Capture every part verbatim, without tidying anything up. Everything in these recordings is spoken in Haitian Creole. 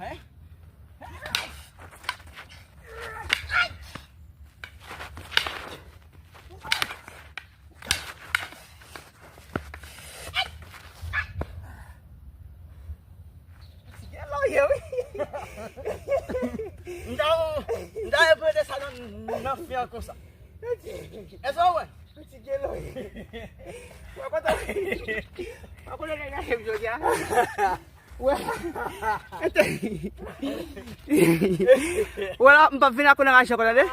Hein? Ti gen lòyè, wi. M ta, m ta repete sa nan, nan fè an konsa. Èske w wè? Ti gen lòyè. Wè, kontan. Wè, kontan nèg la jodi a. Wè. Wè la, m p ap vin ak ou nan raje ankò, tande?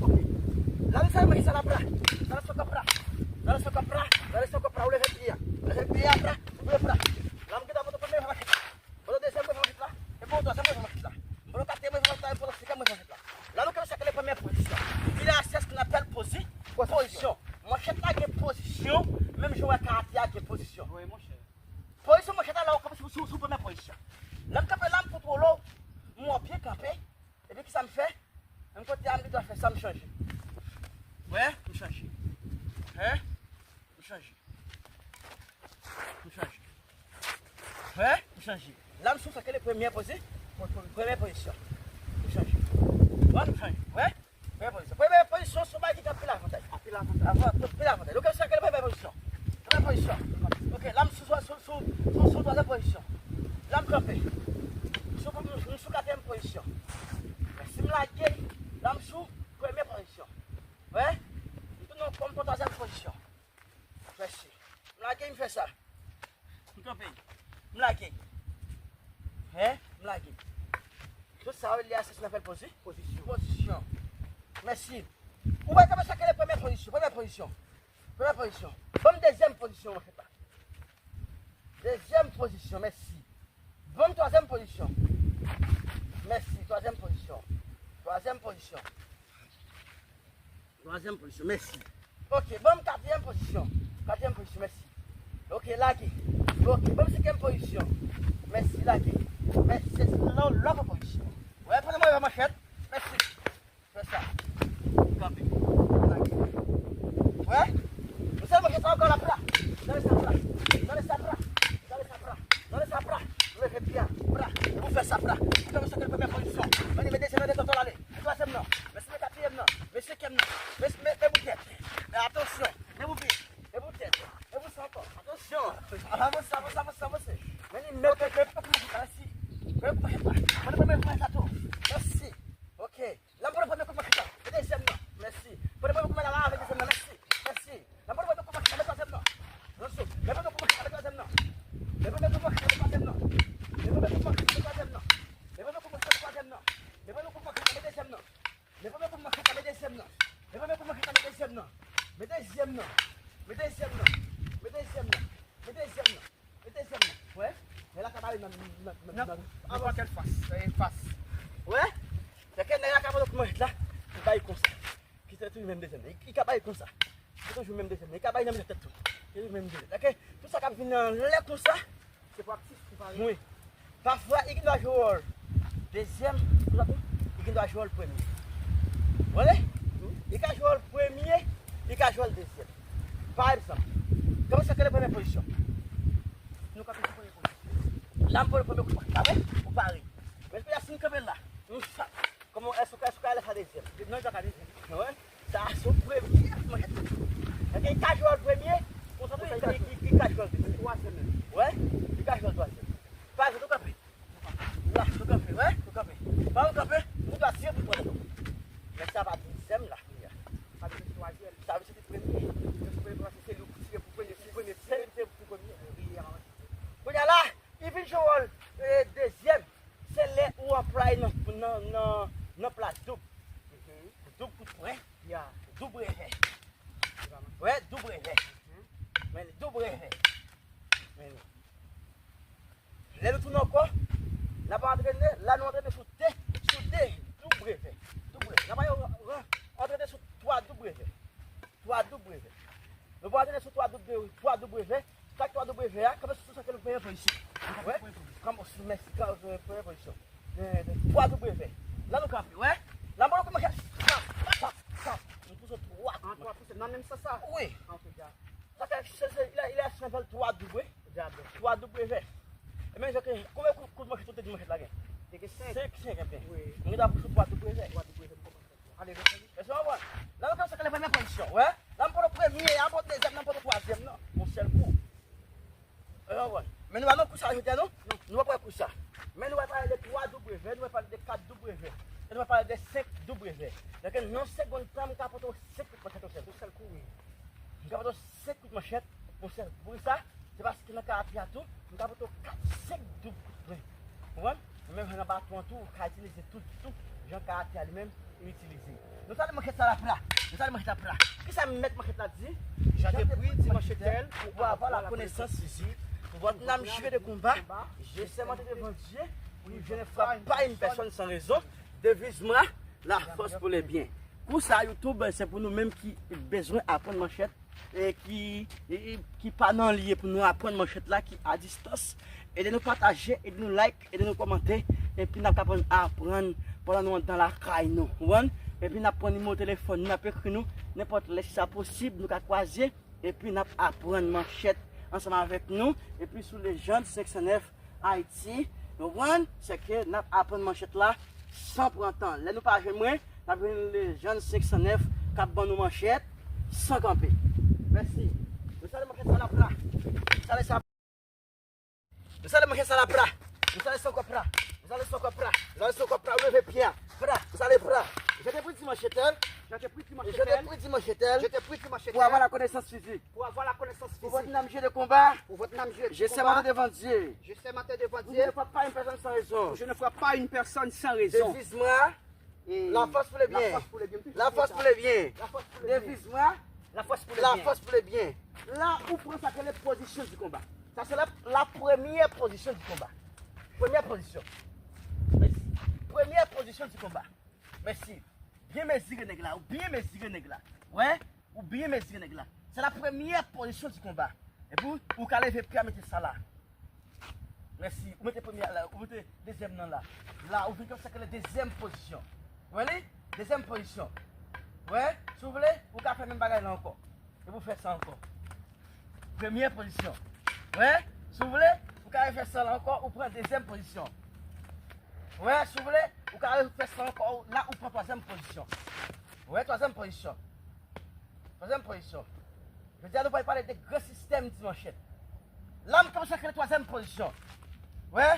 Ok. Lave sa mwen, sa la pra. Sa la sou kòp pra. Sa la sou kòp pra. Sa la sou kòp pra. Ou leve pye a. Leve pye a pra. Ou leve pra. La m gentan pote premye machèt la. Pote dezyèm machèt la. E pote twazyèm machèt la. Pote katriyèm machèt la. E pote senkyèm machèt la. La nou kòmanse ak le premye pozisyon. Il y a ce qu'on appelle posi-, pozisyon. Machèt la gen pozisyon. Menm jan w wè karate a gen pozisyon. Pozisyon manchèt la, la w kanpe sou, sou, sou premyè pozisyon. Lè m kanpe la, m kontwole w, m wè w byen kanpe. Epi kisa m fè? Menm kote a, m gen dwa fè sa, m chanje. Wè, m chanje. Wè, m chanje. M chanje. Wè, m chanje. La, m sou sa k rele premyè pozi-, premyè pozisyon. M chanje. Wè, m chanje. Wè? Premyè pozisyon. Premyè pozisyon, se yon bagay ki gen anpil avantaj. Anpil avantaj. Avan-, anpil avantaj. Ok, sa k rele premyè pozisyon. Premyè pozisyon. Ok, la m sou, sou, sou, sou, sou, sou twazyèm pozisyon. La m kanpe. M sou, m sou katriyèm pozisyon. Si m lage, la m sou premyè pozisyon. Wè? M tounen ankò, m pran twazyèm pozisyon. Mèsi. M lage, m fè sa. M kanpe. M lage. Hein? M lage. Tout sa yo, li a, se sa n apèl pozi-, pozisyon. Pozisyon. Mèsi. Ou wè kòman sa k rele premyè pozisyon. Premyè pozisyon. Premyè pozisyon. Ban m dezyèm pozisyon, an fèt la. Dezyèm pozisyon, mèsi. Ban m twazyèm pozisyon. Mèsi, twazyèm pozisyon. Twazyèm pozisyon. Twazyèm pozisyon, mèsi. Ok, ban m katriyèm pozisyon. Katriyèm pozisyon, mèsi. Ok, lage. Ok, ban m senkyèm pozisyon. Mèsi, lage. Mèsi, se lò-, lòt pozisyon. Wè, pran mwen manchèt. Mèsi. Fè sa. Kanpe. Lage. Wè? Nou sèlman gen sa ankò la, pra. Tande sa, pra. Tande sa, pra. Tande sa, pra. Tande sa, pra. Leve pye a, pra. Ou fè sa, pra. Ou fè sa, premyè pozisyon. Mande, mete, se mete, tonton, ale. Twazyèm nan. Mèsi, men katriyèm nan. Men senkyèm nan. Men, men, men pou tèt. Men atansyon. Men pou pye. Men pou tèt. Men pou sa ankò. Atansyon. Avanse, avanse, avanse, avanse. Men li, men, men, men, men, mèsi. Men, men, men, men, men, men, men, mèsi. Ok. La, m pran premye kout manchèt la. Men dezyèm nan. Mèsi. Pran premye kout manchèt la, avèk dezyèm nan. Mèsi. Mèsi. La, m pran premye kout manchèt la, men twazyèm nan. Attention. Men premye kout manchèt la, men twazyèm nan. Men premye kout manchèt la, men twazyèm nan. Men premye kout manchèt la, men twazyèm nan. Men premye kout manchèt la, men twazyèm nan. Men premye kout manchèt la, men dezyèm nan. Men premye kout manchèt la, men dezyèm nan. Men premye kout manchèt la, men dezyèm nan. Men dezyèm nan. Men dezyèm nan. Men dezyèm nan. Men dezyèm nan. Men dezyèm nan. Wè? Nèg la ka bare nan, nan, nan, nan, nan nenpòt kèl fas. E fas. Wè? Sèke nèg la ka pran kout manchèt la. Li bay konsa. Ki se toujou menm dezyèm nan. Li, li ka bay konsa. Li toujou menm dezyèm nan. Li ka bay nan mitan tèt tou. Li toujou menm dezyèm nan. Sèke tout sa k ap vin anlè konsa. Se pou aktif, pou pare. Wi. Pafwa, li gen dwa jwe wòl dezyèm, ou tande? Li gen dwa jwe wòl premye. Ou tande? Li ka jwe wòl premye, li ka jwe wòl dezyèm. Pa egzanp, kòman sa k rele premye pozisyon? Nou kanpe sou premye pozisyon. La, m pran premye kou, pa vre? Ou pare. Men si m kanpe la, m sa. Kòman, èske, èske w ka rele sa dezyèm? Non, li pa ka dezyèm. Wè? Sa, se premye manchèt. Èske li ka jwe wòl premye? Konsa, wi, li ka, li, li ka jwe wòl dezyèm. Twazyèm menm. Wè? Li ka jwe wòl twazyèm. Pa egzanp, ou kanpe. La, ou kanpe, wè? Ou kanpe. Pa ou kanpe, ou dwa tire pou pran. Men sa pa dezyèm la, kounye a. Sa vle di twazyèm. Sa vle di se te premye. Se premye, se li ou tire pou premye, se premye, se li, se Doub. Doub kout pwen. Doub revè. Wè, doub revè. Men li doub revè. Men li. Lè nou tounen ankò, n ap antrene, la nou antrene sou de, sou de doub revè. Doub revè. N ap antrene sou twa doub revè. Twa doub revè. Nou pral antrene sou twa doub, twa doub revè. Chak twa doub revè a, kanpe sou sa ke nou premye pozisyon. Wè? Kanpe sou mèsi, kanpe premye pozisyon. Twa doub revè. La nou kanpe, wè? La mwen kòmanse. Tap, tap, tap. Nou pouse twa. An twa pouse nan menm sans sa? Wi. Sa fè se, se, il a, il a fè twa doub, wi. Twa doub revè. E men, jan ke, konbyen kout, kout manchèt ou te di manchèt la gen? Te gen senk. Senk, senk, enben. Wi. Mwen ta pouse twa doub revè. Twa doub revè. Ale, mèsi. Èske w konprann? La nou fè sa ke le premye pozisyon, wè? La m pran premye a, bon dezyèm nan, m pran twazyèm nan. Yon sèl kou. Èske w konprann? Men nou pa nan kou sa jodi a, non? Nou pa pran kou sa. Men nou va pale de twa doub revè, nou va pale de kat doub revè. E nou va pale de senk doub revè. Donk, nan yon segonn tan, m ka pote w senk kout manchèt yon sèl kou. Yon sèl kou, wi. M ka pote w senk kout manchèt yon sèl kou. Poukisa? Se paske nan karate a tou, m ka pote w kat, senk doub. Wi. Ou konprann? Menm jan nan baton an tou, ou ka itilize tout, tout jan karate a li menm, li itilize. Nou sale manchèt sa la pra. Nou sale manchèt la pra. Kisa mèt manchèt la di? J'entrepris, dit Manchetel, pour avoir la connaissance physique. Pour votre âme, j'irai de combat. J'ai sermenté devant Dieu, pour ne frappe pas une personne sans raison. Devise-moi, la force pour les biens. Kou sa, YouTube, se pou nou menm ki bezwen aprann manchèt, e ki, e, e, ki pa nan lye pou nou aprann manchèt la, ki a distans. Ede nou pataje, ede nou like, ede nou kòmante, epi n ap ka aprann, aprann pandan nou anndan lakay nou. Ou konprann? Epi n ap pran nimewo telefòn, n ap ekri nou, nenpòt lè si sa posib, nou ka kwaze, epi n ap aprann manchèt ansanm avèk nou, epi sou Legend senk san nèf, Ayiti, nou konprann, se ke n ap aprann manchèt la san pran tan. Lè nou pa jwenn mwen, n ap jwenn Legend senk san nèf k ap ban nou manchèt san kanpe. Mèsi. Nou sale manchèt sa la pra. Nou sale sa. Nou sale manchèt sa la pra. Nou sale sa ankò pra. Nou sale sa ankò pra. Nou sale sa ankò pra. Ou leve pye a. Pra. Nou sale pra. J'entrepris, dit Manchetel. J'entrepris, dit Manchetel. J'entrepris, dit Manchetel. Pour avoir la connaissance physique. Pour avoir la connaissance physique. Pour votre âme, j'irai de combat. Pour votre âme, j'irai de combat. J'ai sermenté devant Dieu. J'ai sermenté devant Dieu. Pour ne frappe pas une personne sans raison. Pour je ne frappe pas une personne sans raison. Devise-moi, la force pour le bien. La force pour le bien. La force pour le bien. La force pour le bien. Devise-moi, la force pour le bien. La force pour le bien. La ou pran sa ke le pozisyon di konba. Sa se la, la premyè pozisyon di konba. Premyè pozisyon. Mèsi. Premyè pozisyon di konba. Mèsi. Byen mezire nèg la, ou byen mezire nèg la. Wè, ou byen mezire nèg la. Se la premyè pozisyon di konba. Epi ou, ou ka leve pye a mete sa la. Mèsi. Ou mete premye a la, ou mete dezyèm nan la. La, ou vin konsa ke le dezyèm pozisyon. Wè li? Dezyèm pozisyon. Wè, si w vle, ou ka fè menm bagay la ankò. Epi ou fè sa ankò. Premye pozisyon. Wè, si w vle, ou ka refè sa la ankò, ou pran dezyèm pozisyon. Wè, si w vle, ou ka refè sa ankò, la ou pran twazyèm pozisyon. Wè, twazyèm pozisyon. Twazyèm pozisyon. Jodi a nou pral pale de gran sistèm di manchèt. La m kòmanse ak twazyèm pozisyon. Wè,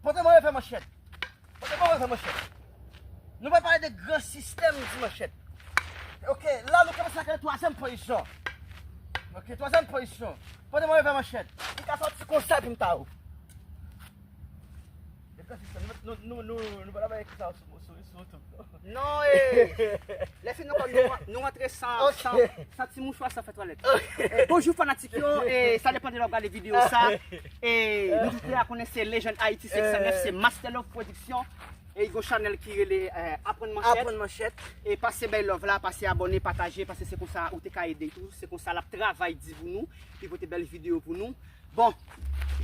pote mwen revè manchèt. Pote mwen revè manchèt. Nou pral pale de gran sistèm di manchèt. Ok, la nou kòmanse ak twazyèm pozisyon. Ok, twazyèm pozisyon. Pote mwen revè manchèt. Li ka sòti konsa epi m ta ou. De gran sistèm. Nou, nou, nou, nou, nou pa ta bay ki sa sou, sou, sou YouTube, non? Non, e, lè fin nou, nou, nou rantre san, san, san ti mouchwa, san fè twalèt. E, bonjou fanatik yo, e, sa depann de lè w ap gade videyo sa. E, nou tout la konnen se Legend Haiti senk san nèf, se Master Love Production. E, li gon chanèl ki rele, e, Aprann Manchèt. Aprann Manchèt. E pase bay love la, pase abòne, pataje, paske se konsa ou te ka ede tou. Se konsa l ap travay di pou nou, li pote bèl videyo pou nou. Bon,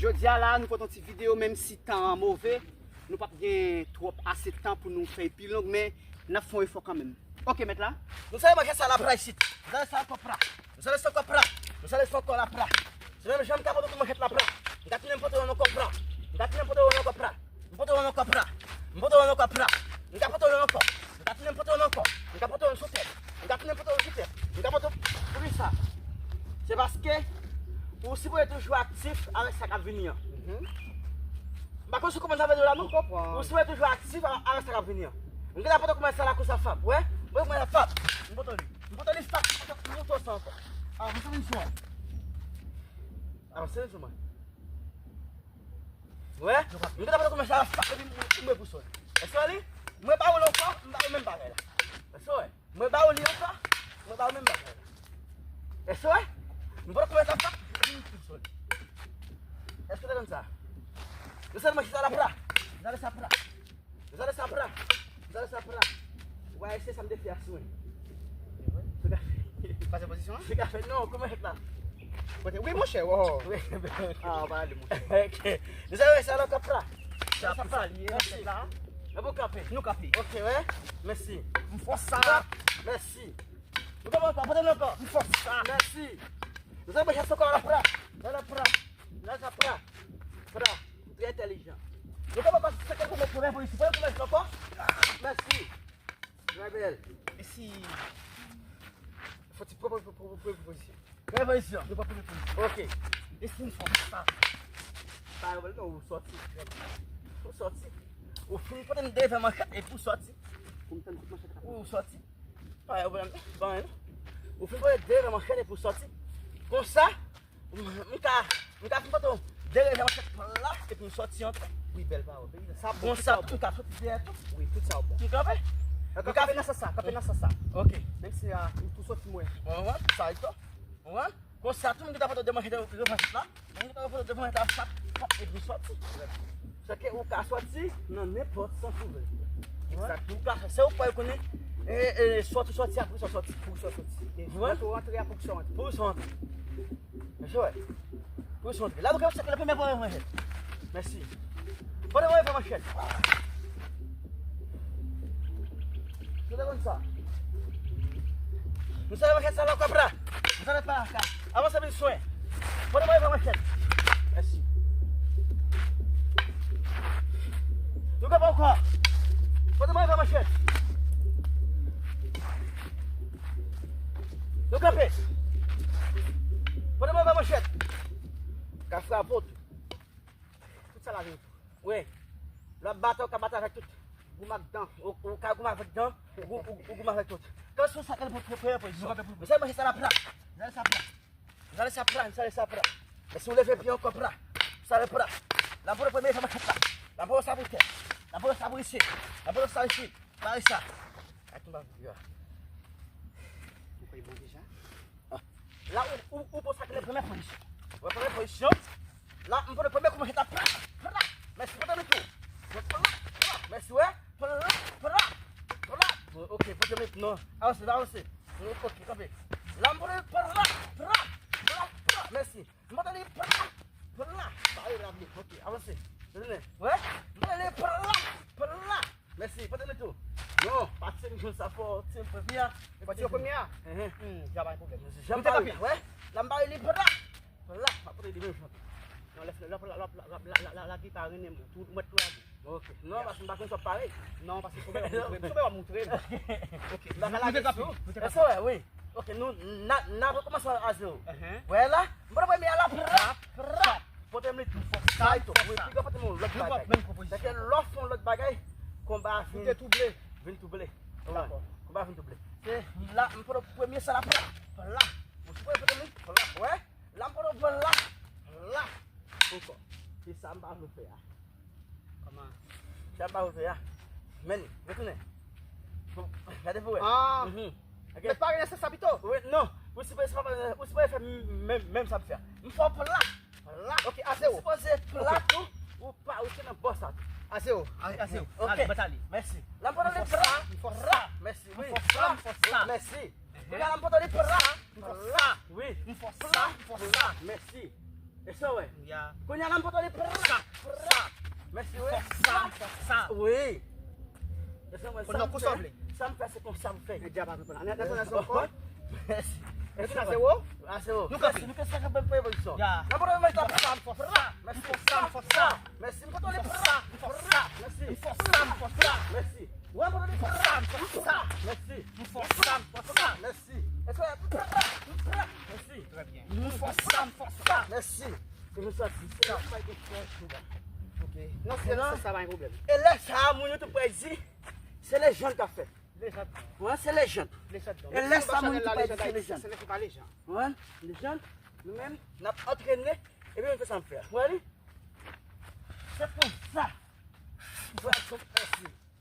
jodi a la, nou pote yon ti videyo, menm si tan an move, nou p ap gen twòp ase tan pou nou fè l pi long, men n ap fè yon efò kanmenm. Ok, mèt la? Nou sale manchèt sa la pra isit. Nou sale sa ankò pra. Nou sale sa ankò pra. Nou sale sa ankò la pra. Se menm jan m ka pote tout manchèt la pra. M ka tounen m pote yon ankò pra. M ka tounen m pote yon ankò pra. M pote yon ankò pra. M pote yon ankò pra. M ka pote yon ankò. M ka tounen m pote yon ankò. M ka pote yon sou tèt. M ka tounen m pote yon sou tèt. M ka pote yon. Poukisa? Se paske ou sipoze toujou aktif avèk sa k ap vini an. M pa konn si w konprann sa m vle di w la, non. Ou sipoze toujou aktif a-, avèk sa k ap vini an. M gentan pote kòmanse sa la kou sa fap. Wè? M pote kòmanse sa fap. M pote li. M pote li fap. M pote sa ankò. Avanse vin sou mwen. Avanse vin sou mwen. Wè? M gentan pral kòmanse a fap epi m, m, m repousse w. Èske w wè li? Mwen ba ou l ankò, m ba ou menm bagay la. Èske w wè? Mwen ba ou li ankò, mwen ba ou menm bagay la. Èske w wè? M pran kòmèt la, pap, m tou sòti. Èske w te konn sa? Yo sèlman chita la pra. Zale sa pra. Zale sa pra. Zale sa pra. Ou va eseye sa m te fè a sou mwen. Sou ka fè. Pase pozisyon an? Sou ka fè, non, kòmèt la. Kote? Wi, monchè, wo. Wi, ah, pa ale, monchè. Ok. Nou sa wè sa la, kap la. Sa, sa, sa, li ye, mèsi. Nan pou kanpe. Nou kanpe. Ok, wè. Mèsi. M fò sa. Mèsi. Nou kanpe ankò, pote nou ankò. M fò sa. Mèsi. Nou sa wè sa ankò la, pra. La, la, pra. La, sa pra. Pra. Ou trè entèlijan. Nou kanpe ankò, se ke pou mèt premye pozisyon. Premye pozisyon ankò. Mèsi. Trè bèl. E si fò ti pran, pran, pran, pran, pran pozisyon. Pran pozisyon. Nou pa pran pozisyon. Ok. E si n fò sa? Pa yon non, ou sòti. Ou sòti. Ou fin pote m devan manchèt epi ou sòti. Ou sòti. Pa yon pwoblèm. Bon, non. Ou fin pote devan manchèt epi ou sòti. Konsa, M, m ka, m ka fin pote w de revè manchèt plat epi m sòti antre. Wi, bèl pawòl. Sa bon, tout sa bon. M ka sòti dèyè tou. Wi, tout sa bon. M kanpe? M kanpe nan sans sa, kanpe nan sans sa. Ok. Menm si a, ou tou sòti mwen. Ou konprann? Sa e tou. Ou konprann? Konsa tou, m gentan pote w de manchèt, de manchèt la. M gentan pote w de manchèt la, pap, pap, epi m sòti. Sèke ou ka sòti nan nenpòt sans ou vle. Egzakteman. Ou ka fè, se ou k konnen, e, e, sòti, sòti, apre sa sòti. Pou sa sòti. E, ou konprann? Pou rantre a, pou sa rantre. Pou sa rantre. Mesye, wè. Pou sa rantre. La, nou ka chèche le premye pran manchèt. Mèsi. Pote mwen fè manchèt. Nou te konn sa. Nou sa manchèt sa la, kòb la. Nou sa pa ka. Avanse vin swen. Pote mwen fè manchèt. Mèsi. Nou kanpe ankò. Pote mwen fè manchèt. Nou kanpe. Pote mwen fè manchèt. Ka frape w tou. Tout sa la vini tou. Wi. Lè w ap batay, ou ka batay avèk tout. Goumen ak dan. Ou, ou ka goumen avèk dan. Ou, ou, ou goumen avèk tout. Kan sou sa, kèl pou, pou, pou, pou, nou pa fè pou. Mesye, manchèt sa la pra. Zale sa pra. Zale sa pra, zale sa pra. Mesye, ou leve pye ankò pra. Zale pra. L ap voye premye sa manchèt la. L ap voye sa pou tè. L ap voye sa pou isi. L ap voye sa isi. Pare sa. Ay, tonbe a. Ou kwè bon deja? La, ou, ou, ou poze sa ki le premye pozisyon. Ou premye pozisyon. La, m pran premye kou manchèt la. Pra, pra. Mèsi, pote m tou. Pra, pra. Mèsi, wè. Pra, pra, pra. Ok, pote m tou. Non. Avanse, avanse. Ok, kanpe. La, m pran pra, pra, pra, pra. Mèsi. M pote li pra, pra. Pare la byen. Ok, avanse. Retounen. Wè. M pote li pra, pra. Mèsi, pote nou tou. Non, pati m jwenn sa fò, ti m premye a. Pati yo premye a? Enhen. Hmm, ya pa gen pwoblèm. Janm pare, wè. La m pare li, plat, plat, m ap pote li menm jan. Non, lè, lè, lè, la gita rennen mwen, tou, mwen tou lage. Ok. Non, paske m pa konn sa w ap pare. Non, paske fò mwen moutre m, fò mwen moutre m. Ok. M pa ka lage sou. Èske w wè, wi. Ok, nou, n a, n a rekòmanse a zewo. Enhen. Wè la, m pran premye a la, prat, prat. Pote m li tou. Sa e tou. Wi, piga pote m yon lòt bagay. Sèke lè w fè yon lòt bagay, konba a vin, vin touble. Dakò. Konba a vin touble. Se la, m pran premye sa la, pla, pla. Ou si pote m li, pla. Wè? La, m pran pla, pla. Ankò. Se sa m pa vle fè a. Kòman? Sa m pa vle fè a. Men, retounen. Bon, gade pou wè. Ah. Mhm. Ok. Men pa gen sa pito. Wi, non. Ou sipoze, ou sipoze fè menm, menm sa m fè a. M fè w plat, plat. Ok, ase ou. Ou sipoze plat tou. Ou pa, ou se nan bò sa tou. Ase ou. A-, ase ou. Ok. Ale, bat ale. Mèsi. La, m pran li plat. M fè sa. Mèsi, wi. M fè sa, m fè sa. Mèsi. Kounye a la, m pran li plat. M fè sa. Wi. M fè sa, m fè sa. Mèsi. E sa w wè? Ya. Kounye a la, m pote li pra, pra. Mèsi, wi. Fò sa, fò sa. Wi. E sa w wè, sa m fè, sa m fè, se konsa m fè. Nèg djab ap pran. Ann, ann, ann, ann, ankò. Mèsi. Mèsi, a zewo. A zewo. Nou kanpe. Mèsi, nou kanpe, sa kanpe premye pozisyon. Ya. Nan pote mèsi la, pra, pra. Mèsi, fò sa, fò sa. Mèsi, m pote li pra, pra. Mèsi. Fò sa, fò sa. Mèsi. Wè, m pote li pra, pra. Mèsi. Fò sa, fò sa. Mèsi. E sa w wè, pra, pra. Mèsi. Trè byen. M fè sa, m fè sa. Mèsi. E m sòti. Se la m bay konfyans nou ba. Ok. Non, se nan sans sa, pa gen pwoblèm. E lè sa a, moun yo tou pral di, se lejand k ap fè. Lejand. Wè, se lejand. Lejand, non. E lè sa a, moun yo tou pral di, se lejand. Se lejand. Wè, lejand. Nou menm, n ap antrene, epi nou fè sa n fè. Wè li? Se konsa. Wè, se konsa.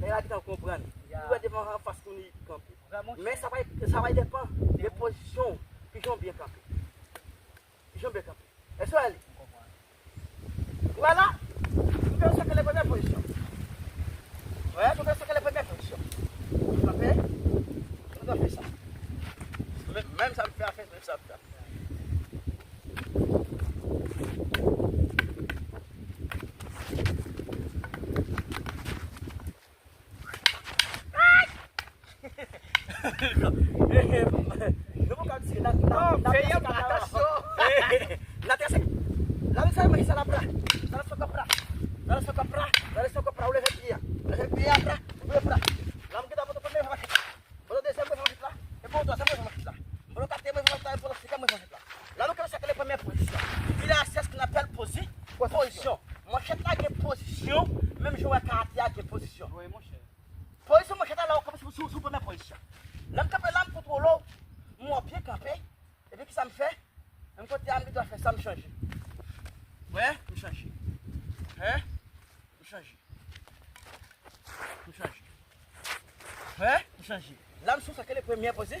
Nèg la gentan konprann. Li wè devan anfas moun li kanpe. Men sa va, sa va depann de pozisyon w, kijan w byen kanpe. Kijan w byen kanpe. Èske w wè li? Ou wè la? Nou fè sa ke le premye pozisyon. Wè, nou fè sa ke le premye pozisyon. Nou kanpe. Nou fè sa. Menm, menm sa m fè a fè, menm sa m fè a fè. Nou poko ap tire, n a, n a, n a trase kaka la. N a trase. La, nou sa manje sa la, pra. Sa la, sou kòp, pra. Sa la, sou kòp, pra. Sa la, sou kòp, pra. Ou leve pye a. Leve pye a, pra. Ou leve, pra. La, m gentan pote premye manchèt la. Pote dezyèm manchèt la. E pote twazyèm manchèt la. Pote katriyèm manchèt la. E pote senkyèm manchèt la. La, nou kòmanse ak le premye pozisyon. Il y a celle qu'on appelle posi-, pozisyon. Manchèt la gen pozisyon. Menm jan w wè karate a gen pozisyon. Wi, monchè. Pozisyon manchèt la, la, w kanpe sou, sou, sou premye pozisyon. Lè m kanpe la, m kontwole w, m wè w byen kanpe. Epi kisa m fè? Menm kote a, m gentan fè sa, m chanje. Wè, m chanje. Wè, m chanje. M chanje. Wè, m chanje. La, m sou sa ke le premye pozi-,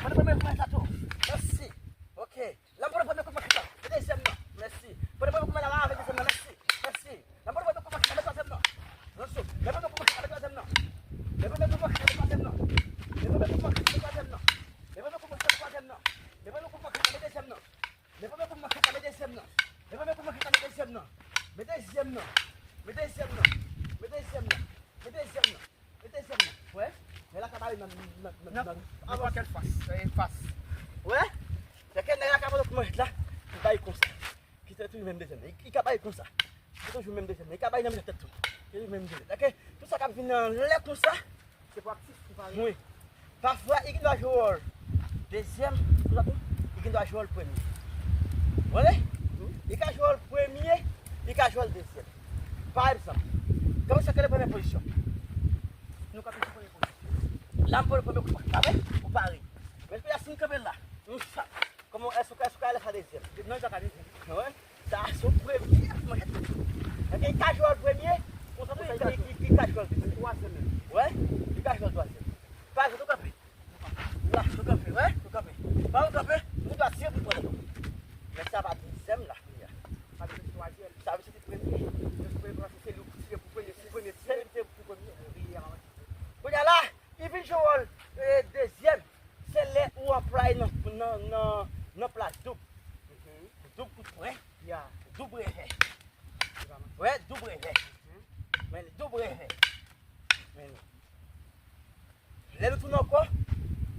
Mwen te premye koumanse la tou. Mèsi. Ok. L ap pran premye kout manchèt la. Mete dezyèm nan. Mèsi. Pran premye kout manchèt la, mete dezyèm nan. Mèsi. Mèsi. L ap pran premye kout manchèt la, mete twazyèm nan. Lanso. L ap pran premye kout manchèt la, mete twazyèm nan. L ap pran premye kout manchèt la, mete twazyèm nan. L ap pran premye kout manchèt la, mete twazyèm nan. L ap pran premye kout manchèt la, mete dezyèm nan. L ap pran premye kout manchèt la, mete dezyèm nan. L ap pran premye kout manchèt la, mete dezyèm nan. Mete dezyèm nan. Mete dezyèm nan. Mete dezyèm nan. Mete dezyèm nan. Mete dezyèm nan. Wè? Men la ka bare nan, nan, nan, nan, nan, nan kèl fas? Nan fas. Wè? Sèke nèg la ka pran lòt manchèt la, li bay konsa. Ki se toujou menm dezyèm nan. Li, li ka bay konsa. Ki se toujou menm dezyèm nan. Li ka bay nan mitan tèt tou. Ki toujou menm dezyèm nan. Sèke tout sa k ap vin nan lè konsa, se pou aktif, pou pare. Wi. Pafwa, li gen dwa jwe wòl dezyèm, konsa tou, li gen dwa jwe wòl premye. Wè? Li ka jwe wòl premye, li ka jwe wòl dezyèm. Pa egzanp, kanpe sou premyè pozisyon. Nou kanpe sou premye pozisyon. La, m pran premye kou, kanpe, ou pare. Men kounye a, si m kanpe la, m sa, kòman, èske, èske w ka lè sa dezyèm? Non, li pa ka dezyèm. Wè? Sa se premye manchèt. Li ka jwe wòl premye, konsa tou, li, li, li ka jwe wòl dezyèm. Twazyèm menm. Wè? Li ka jwe wòl twazyèm. Pa egzanp, ou kanpe. La, ou kanpe, wè? Ou kanpe. Pa ou kanpe, ou dwe tire pou pran. Men sa pa dezyèm la, kounye a. Sa vle di twazyèm. Sa vle di se premye. Se premye, se li ki tire pou premye, se premye, se li ki tire pou premye. Kounye a la, li vin jwe wòl, e, dezyèm. Se lè ou anplwaye nan, nan, nan, nan plas doub. Doub kout pwen. Doub revè. Wè, doub revè. Men li, doub revè. Men li. Lè nou tounen ankò,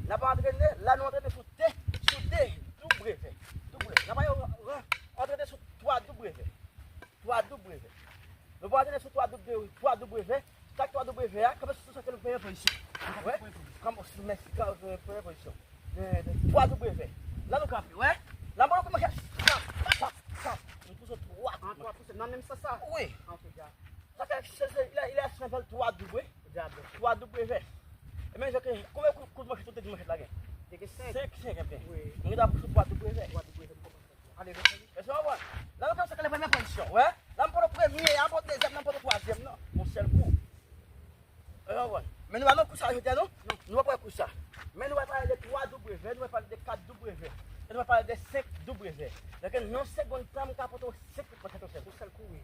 n ap antrene, la nou antrene sou de, sou de, doub revè. Doub revè. N ap antrene sou twa doub revè. Twa doub revè. Nou pral antrene sou twa doub, twa doub revè. Chak twa doub revè a, kanpe sou sa ke nou premye pozisyon. Wè? Kanpe sou, mèsi, kanpe premye pozisyon. Twa doub revè. La nou kanpe, wè? La mwen kòmanse. Tap, tap, tap. Nou pouse twa. An twa pouse nan menm sans sa? Wi. An, ok, dja. Sa fè se, se, il a, il a sanble twa doub, wi. Twa doub revè. E men, jan ke, konbyen kout, kout manchèt ou te di manchèt la gen? Te gen senk. Senk, senk, ebyen. Wi. Mwen ta pouse twa doub revè. Twa doub revè, nou kòmanse. Ale, rete. Èske w konprann? La, nou fè sa ke le premye pozisyon, wè. La, m pran premye, la, m pran dezyèm, la, m pran twazyèm, non. Yon sèl kou. Èske w konprann? Men nou pa nan kou sa jodi a, non? Non. Nou pa pran kou sa. Men nou va pale de twa doub revè, nou va pale de kat doub revè. E nou va pale de senk doub revè. Donk, nan yon segonn tan, m ka pote w senk manchèt yon sèl kou. Yon sèl kou, wi.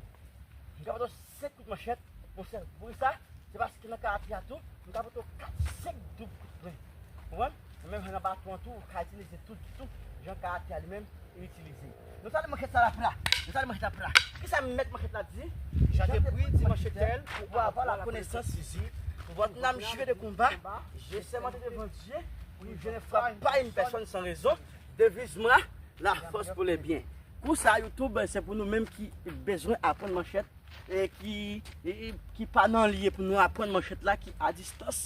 M ka pote w senk kout manchèt, yon sèl. Poukisa? Se paske nan karate a tou, m ka pote w kat, senk doub kout pwen. Ou konprann? Menm jan nan baton an tou, ou ka itilize tout, tout jan karate a li menm, li itilize. Nou sale manchèt sa la pla. Nou sale manchèt la pla. Kisa mèt manchèt la di? Jan te pri di manchèt tèl, pour avoir la connaissance physique, votre âme jurée de combat, j'ai sermenté devant Dieu, pour une jeune frappe par une personne sans raison, devise-moi, la force pour les biens. Kou sa, YouTube, se pou nou menm ki bezwen aprann manchèt, e ki, e, e ki pa nan lye pou nou aprann manchèt la, ki a distans.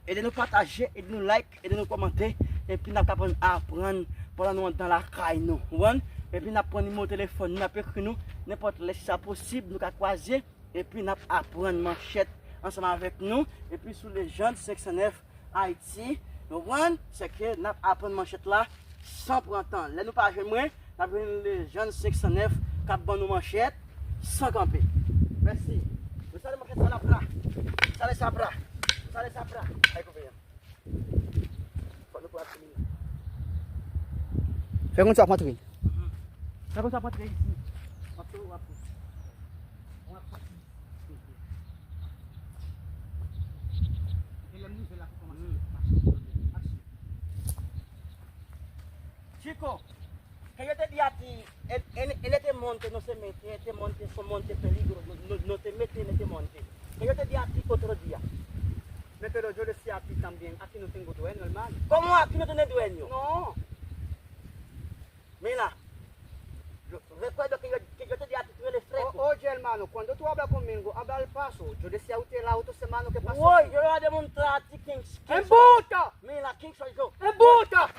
Ede nou pataje, ede nou like, ede nou kòmante, epi n ap kapab aprann pandan nou anndan lakay nou. Ou konprann? Epi n ap pran nimewo telefòn nou, n ap ekri nou, nenpòt lè si sa posib, nou ka kwaze, epi n ap aprann manchèt ansanm avèk nou, epi sou Legend senk san nèf Ayiti, Ou konprann? Se ke n ap aprann manchèt la san pran tan. Lè nou pa jwenn mwen, n ap jwenn Lejand senk san nèf k ap ban nou manchèt san kanpe. Mèsi. Ou sale manchèt sa l ap la. Ou sale sa ap la. Ou sale sa ap la. Ay, koupe an. Fò nou pran timoun. Fè konn sa w ap antre. Fè konn sa w ap antre isi. W ap tou, w ap tou. W ap tou. E lè m rive la pou kòmanse mache. Aksyon. Chico, que yo te di a ti, en, en, en este monte no se mete, este monte es un monte peligro, no, no, no te mete en este monte. Que yo te di a ti otro día. Me, pero yo decía a ti también, aquí no tengo dueño, hermano. ¿Cómo aquí no tiene dueño? No. Mira, yo, recuerdo que yo, que yo te di a ti, tú eres fresco. O-, oye, hermano, cuando tú hablas conmigo, habla al paso. Yo decía a usted el auto, hermano, ¿qué pasó? Woy, yo va demontre a ti King, King. ¡Embusta! Mira, King soy yo. ¡Embusta!